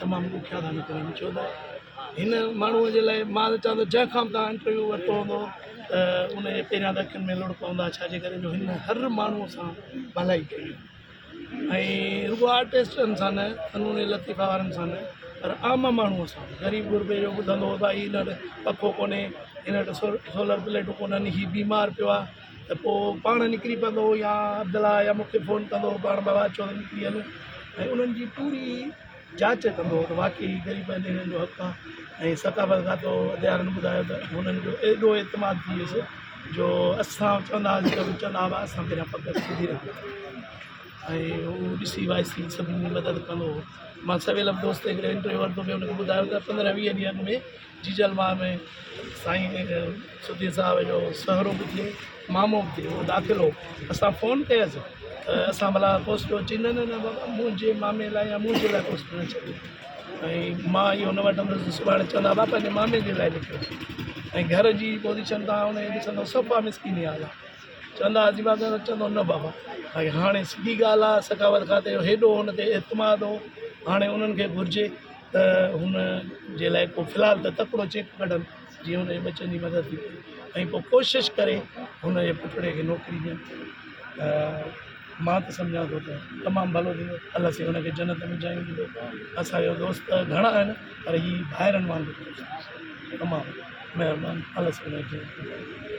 تمام ڏکيا ٿا نڪرن ڇو ته هن ماڻهوء جي لاء مان ته چوان ٿو جنهن کان به توهان انٽرويو ورتو هوندو ته ان جي پهريان ته اکين ۾ لڙ پوندا ڇا جي ڪري جو هن هر ماڻهوء سان ڀلائي ڪئي ۽ رڳو آرٽسٽن سان نه فنون لطيفه وارن سان نه پر عام ماڻهوء سان غريب غربي جو ٻڌندو هو ڀائي هن وٽ پکو ڪونهي هن وٽ سولر پليٽون ڪونهن هي بيمار پيو آهي ته پوء پاڻ نڪري پوندو هو يا عبدالله يا مون کي فون ڪندو هو پاڻ بابا اچو ته نڪري هلون ۽ انهن جي پوري جاچ ڪندو هو ته واقعي هي غريب آهن هنن جو حق آهي ۽ ثقافت کاتو اڌيارن ٻڌايو ته هنن جو ايڏو اعتماد ٿي ويس جو اسان چوندا هئاسين ته چوندا هئا اسان پهريان پڪ سڌي رکو ۽ هو ڏسي وائسي سڀني جي مدد ڪندو هو مان سويل به دوست هڪڙي انٽرويو ورتو پئي هن کي ٻڌايو ته 15 20 ڏينهن اڳ ۾ جيجل ماء ۾ سائين سڌير صاحب جو سهرو به ٿئي مامو به ٿئي اهو داخل هو اسان فون ڪيس ته اسان ڀلا پوسٽ چئي نه نه نه بابا منهنجي مامي لاء يا منهنجي لاء پوسٽ نه ڇڏيو ۽ مان اهو نه وٺندس سڀاڻي چوندا بابا پنهنجي مامي جي لاء لکيو ۽ گهر جي پوزيشن تان ان جي ڏسندو صفا مسڪيني حال آهي چوندا هئاسين بابا چوندو نه بابا ڀائي هاڻي سڌي ڳالهه آهي سخاوت کاتي جو هيڏو هن تي اعتماد هو هاڻي انهن کي گهرجي ته هن جي لاء ڪو في الحال ته تڪڙو چيڪ ڪڍن جيئن هن جي ٻچن جي مدد ٿي پئي ۽ پوء ڪوشش ڪري هن جي پٽڙي کي نوڪري ڏين ته مان ته سمجهان ٿو ته تمام ڀلو ٿيندو. الله سائين هن کي جنت ۾ جايون ڏيندو. اسان جو دوست ته گهڻا آهن پر هي ڀائرن وانگر دوست آهي تمام مهربان الله سائين هن کي جنت ۾ جايون ڏيندو.